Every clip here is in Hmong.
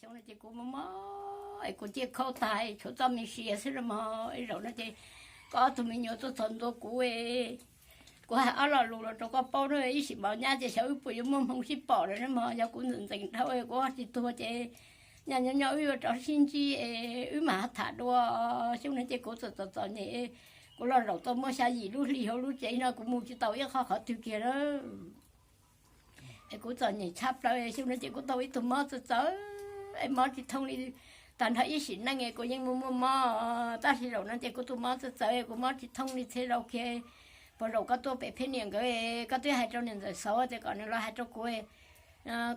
Xyoo no ces kuv mob mob es kuv ciaj khaub tag, tshuav txoj me sia xwb los mas ib zaug no ces koj ob tug me nyuam tuaj txog ntua kuv, kuv hais ob lo lus los rau koj paub na, ib sim mos nyab ces xyov wb puas yuav muaj hmoo sib pom lawm na mog. Yog kuv ntxeev ntxeev dhau kuv ho tsis tuag ces nyob nyob nyob wb yuav rov sib ntsib es wb mam tham dua. Xyoo no ces kuv txom txom txom nyem, kuv los zaum tau muaj xya yim lub hli hauv lub tsev no kuv mus tsis tau ib qho qhov twg kiag lawm. Es kuv txom nyem tshaj plaws, xyoo no ces kuv tau ib tug mob txawv txawv, es mob tsis thooj li. Tag nrho ib sim neej kuv yeej muaj muaj mob, tab sis zaum no ces kuv tus mob txawv txawv, kuv mob tsis thooj li txhia zaus kiag. Puas zaum koj tuaj pem Pheb Niam nkawd, koj twb hais rau niam ntxawm Xauv tias kom nws los hais rau kuv,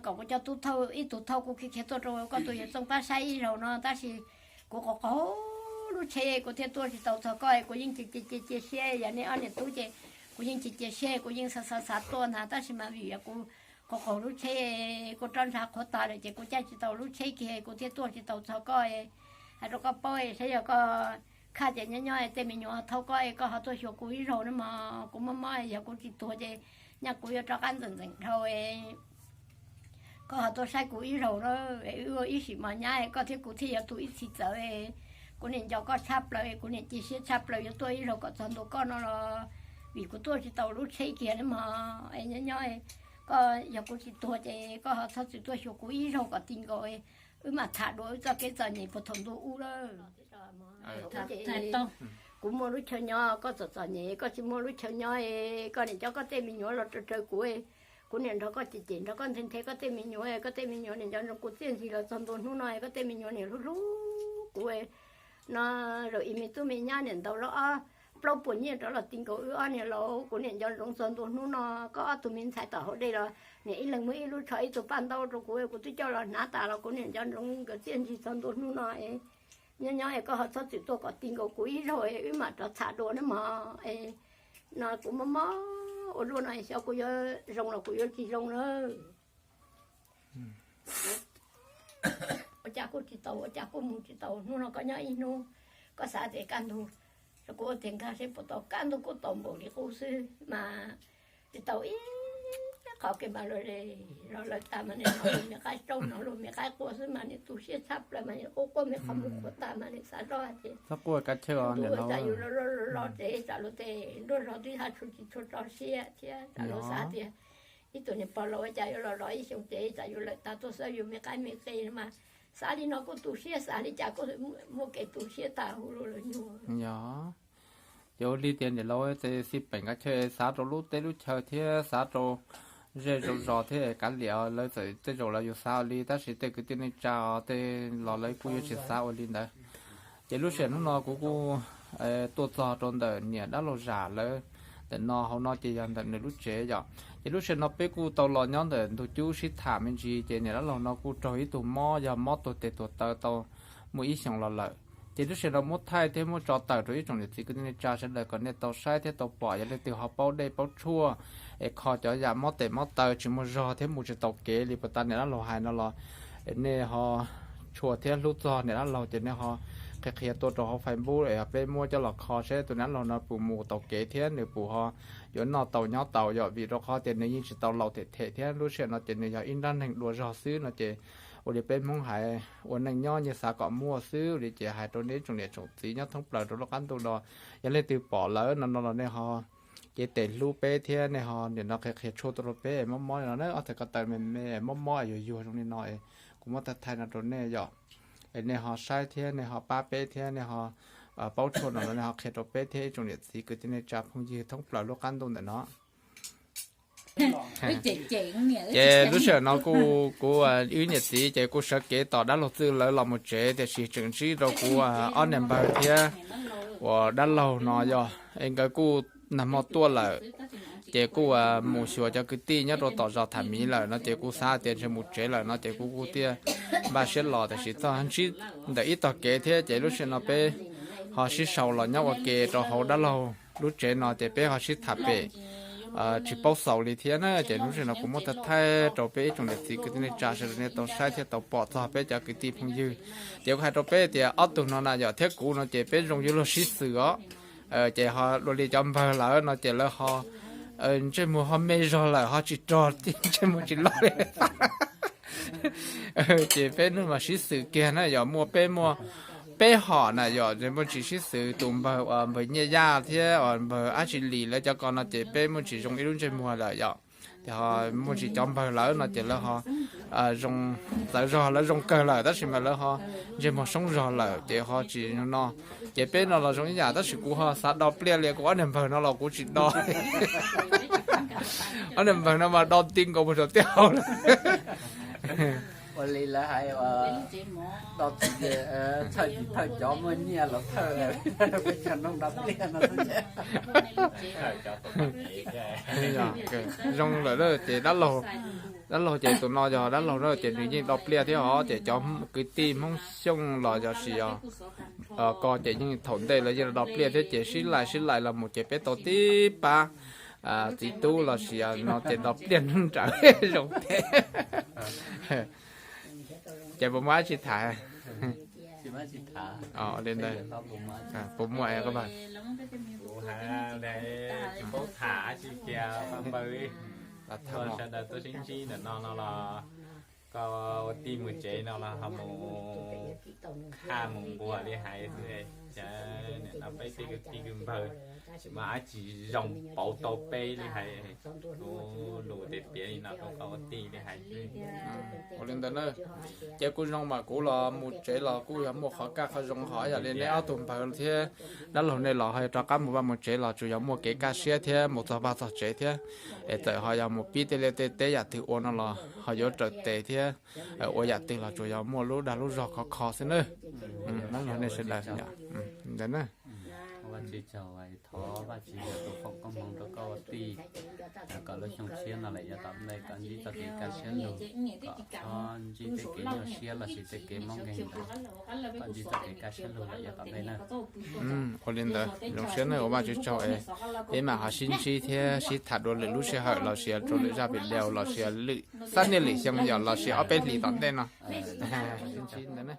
kom kuv coj tub thauj ib tug thauj kuv khiav khiav tuaj rau koj tus yawg Txooj Pab saib ib zaug no, tab sis kuv qaug qaug lub tsheb kuv thiaj tuaj tsis tau txog koj, kuv yeej cia cia cia siab, yog nej ob niam tub ces kuv yeej cia cia siab, kuv yeej xav xav xav tuaj ntag, tab sis mas vim yog kuv qaug qaug lub tsheb, kuv roj ntsa qhuav tas lawm ces kuv caij tsis tau lub tsheb kiag, kuv thiaj tuaj tsis tau txog koj. Hais rau koj paub, saib yog koj khaj ces nyob nyob tej me nyuam thauj koj, koj ho tuaj xyuas kuv ib zaug na mog. Kuv mob mob, yog kuv tsis tuag ces nyaj kuv yuav rov qab ntxeev ntxeev dhau. Koj ho tuaj saib kuv ib zaug na, wb ua ib sim mos nyab, koj thiab kuv thiaj yuav tu ib txhis txawv. Kuv niam nco koj tshaj plaws, kuv niam cia siab tshaj plaws yuav tuaj ib zaug kom txog ntua koj no los, vim kuv tuaj tsis tau lub tsheb kiag na mog. Nyob nyob, koj yog kuv tsis tuag ces koj ho txhob txwm tuaj xyuas kuv ib zaug kom ti nkaus, wb mam tham dua wb txoj kev txom nyem puag thaum ntuj ub lawm. Kuv muaj lub chaw nyob, koj txom txom nyem, koj tsis muaj lub chaw nyob, koj niam coj koj tej me nyuam los raws raws kuv, kuv niam nrog koj cem cem nrog koj nthe nthe koj tej me nyuam, koj tej me nyuam niam nco ntsoov kuv txiaj ntsig los txog ntua hnub no, koj tej me nyuam niam hlub hlub kuv. No zaum ib me tub me nyab niam ntau los ob plaub puas nyiaj rov los ti nkaus wb ob niam laus, kuv niam nco ntsoov txog ntua hnub no. Koj ob tug me ntxhais tom hauv dej los niam ib leeg muab ib lub tsho ib tug paj ntaub rau kuv, kuv twb coj los hnav tas los kuv niam nco ntsoov nkawd txiaj ntsig txog ntua hnub no. Nyob nyob es koj ho txhob txwm tuaj kom ti nkaus kuv ib zaug, wb mam rov tham dua na mog. No kuv mob mob ua luaj no, xyov kuv yuav zoo los kuv yuav tsis zoo na. Ua cas kuj tsis tau, ua cas kuj mus tsis tau, hnub no koj nyob ib hnub, koj xav tias kaj ntug, kuv ua tias nkag seb puas tau, kaj ntug kuj tau npaum li qub xwb mas tsis tau ib qho kiag mas los lawm tag mas niam hnov lus me qaib tsaub, hnov lus me qaib quaj xwb mas niam tu siab tshaj plaws mas niam quaj quaj me qhov muag qhuav tas mas niam xav zoj hais tias, ua cas yus los los los tsev tsam luag tej nruab zog twb haj tshua tsis tshua tso siab thiab tsam luag xav tias ib tug niam pog los ua cas yuav los los ib xyoo tsev tsam yus lawm tag tuaj xawb yus me qaib me qe no mas xav li no kuj tu siab, xav li cas kuj muaj kev tu siab tas hu lus lawm nyuag. Yog, ces ua li tias niam laus ces xij peem kav chaw xav rau lub teb lub chaw thiab xav rau zej rau zos thiab kav liam, lawv txawm tej zaum lawv yuav xav ua li, tab sis tej kwv tij neej tsa os tej los lawv kuj yuav tsis xav ua li ntawd. Ces lub sij hawm hnub no kuv kuj tuaj txog rau ntawm niam dab laug Zam lawv ntawm no, hauv no ces yog ntawm nws lub tsev yom. Ces lub sij hawm no peb kuj tau los nyob ntawm ntug cub sib tham me ntsis, ces niam dab laug no kuj raug ib tug mob, yog mob tuag tes tuag taw tau muaj ib xyoos los lawm. Ces lub sij hawm no muab thaij thiab muab tso tawm rau ib tsoom niam txiv kwv tij neej tsa sawv daws kom nej tau saib thiab tau pom, yog leej twg ho paub dej paub tshuaj es kho cov yam mob tes mob taw tsis muaj zog thiab mus tsis tau kev li puag ta niam dab laug hais no los, nej ho tshua thiab hlub txog niam dab laug ces nej ho qhia qhia tuaj rau hauv Facebook es peb muab coj los kho seb tus niam dab laug no puas mus tau kev thiab nws puas ho yuav noj tau nyob tau, yog vim rau qhov tias nws yeej tsis tau laus them them thiab lub sij hawm no ces nws yog ib nrab neeg dua zog xwb no ces ua li peb Hmoob hais ua neej nyob nyias xav kom muaj xwb li. Ces hais rau nej tsoom niam tsoom txiv nyob thoob plaws rau lub qab ntuj no, yog leej twg pom lawm no no los nej ho cev tes hlub peb thiab nej ho nim no qhia qhia tshuaj tuaj rau peb mob mob li no na, ob txhais ko taw me me mob mob yuag yuag zoo li no, kuv muab thaij thaij no rau nej yom. Es nej ho saib thiab nej ho pab peb thiab nej ho paub tshuaj no los nej ho qhia rau peb thiab ib tsoom niam txiv kwv tij neej tsa phooj ywg thoob plaws lub qab ntuj ntawm no. Ces lub sij hawm no kuj kuv wb niam txiv ces kuj sawv kev tos dab laug Txwj lawv los mus tsev, tiam sis tseem ntsib rau kuv ob niag npawg thiab uas dab laug no yog es nkawd kuj nag hmo tuaj lawm, ces kuj mus xyuas cov kwv tij nyob rau tom zos tham miv lawm no ces kuv xav tias ntshe mus tsev lawm no ces kuv kuj thiaj npaj siab los, tiam sis txog ntsib ntawm ib tog kev thiab ces lub sij hawm no peb ho sib sau los nyob ua ke rau hauv dab laug lub tsev no ces peb ho sib tham pem tsis paub xaus li thiab na. Ces lub sij hawm no kuv muab thaij thaij rau peb ib tsoom niam txiv kwv tij neej tsa sawv daws nej tau saib thiab tau pom txog peb cov kwv tij phooj ywg. Ces kuv hais rau peb tias ob tug no na yom thiab kuv no ces peb zoo yuav luag sib xwm os. Ces ho dua li cov npawg lawm no ces lawv ho ntsej muag ho me zog lawm ho tsis rog ntsej muag tsis loj li. Ces peb neeg mas sib xws kiag na yom, muaj peb muaj peb hom na yom, ces muaj tsis sib xws. Tus npawg uas npawg Nyiaj Yaj thiab uas npawg Ab Tsi Lis lawv cov ko no ces peb muaj tsis zoo ib lub ntsej muag lawm yom. Ces ho muaj tsis cov npawg lawv no ces lawv ho zoo, txawv zog lawv zoo kawg lawm tab sis mas lawv ho ntsej muag soob zog lawm ces ho tsis no. Ces peb no los zoo ib yam tab sis kuv ho xav do pliaj li, kuv ob niag npawg no los kuv tsis do. Ob niag npawg no mas do ti nkaus puag saum tiaj hau lawm. Ua li lawv hais, do tsis thawj tsis thawj cov muaj nyiaj los thawj, peb cov no do pliaj no xwb. Zoo lawm ces dab laug, dab laug ces tus no yog dab laug na ces nws yeej do pliaj thiab os. Ces cov kwv tij Hmoob Xyooj los yog sis ko ces yeej thaum ntej lawv yeej do pliaj thiab ces sib laim sib laim los mus ces peb tau tib pab txiv tub los sis no ces do pliaj nrawm zoo thiab. Ces puas muaj dab tsi tham li ntawd? Puas muaj? Tsis paub tham dab tsi kiag, pab npawg, sawv daws tuaj sib ntsib ntawm no no los koj ua tij mus tsev no los ho mus, haj mus nquag li hais xwb. Cas nim no peb tej kwv tij kwv npawg tsis muaj dab tsi zoo pauv tau peb li hais, kuv lus tias piav li no rau koj ua tij li hais xwb. Ua li ntawd na, ces kuj zoo mas kuv los mus tsev los kuj yog muaj qhov kaj qhov zoo hos yam li neb ob tug npawg thiab dab laug nej los ho rov qab mus vaj mus tsev los tsuas yog muaj kev kaj siab thiab mus txog vaj txog tsev thiab. Es txawm ho yog mus pib tej liaj tej teb yam twg ua no los ho yuav raws tes thiab ua yam twg los tsuas yog muaj lub dag lub zog khov kho xwb nawb. Dab laug nej sawv daws ntawd na. Thov Vajtswv foom koob hmoov rau koj ua tij, kom lub xyoo tshiab no lawm yav tom ntej koj ntsib txoj kev kaj siab lug, kom txhob ntsib tej kev nyuaj siab los sis tej kev mob nkeeg ntawd, koj ntsib txoj kev kaj siab lug lawm yav tom ntej na. Ua li ntawd zoo siab nawb, ua Vajtswv tsaug es peb mam ho sib ntsib thiab sib tham dua lwm lub sij hawm los sis rau lwm zaj video los sis lwm xab niaj lwm xyoo yom los sis ob peb hlis tom ntej no. Sib ntsib ntawd na.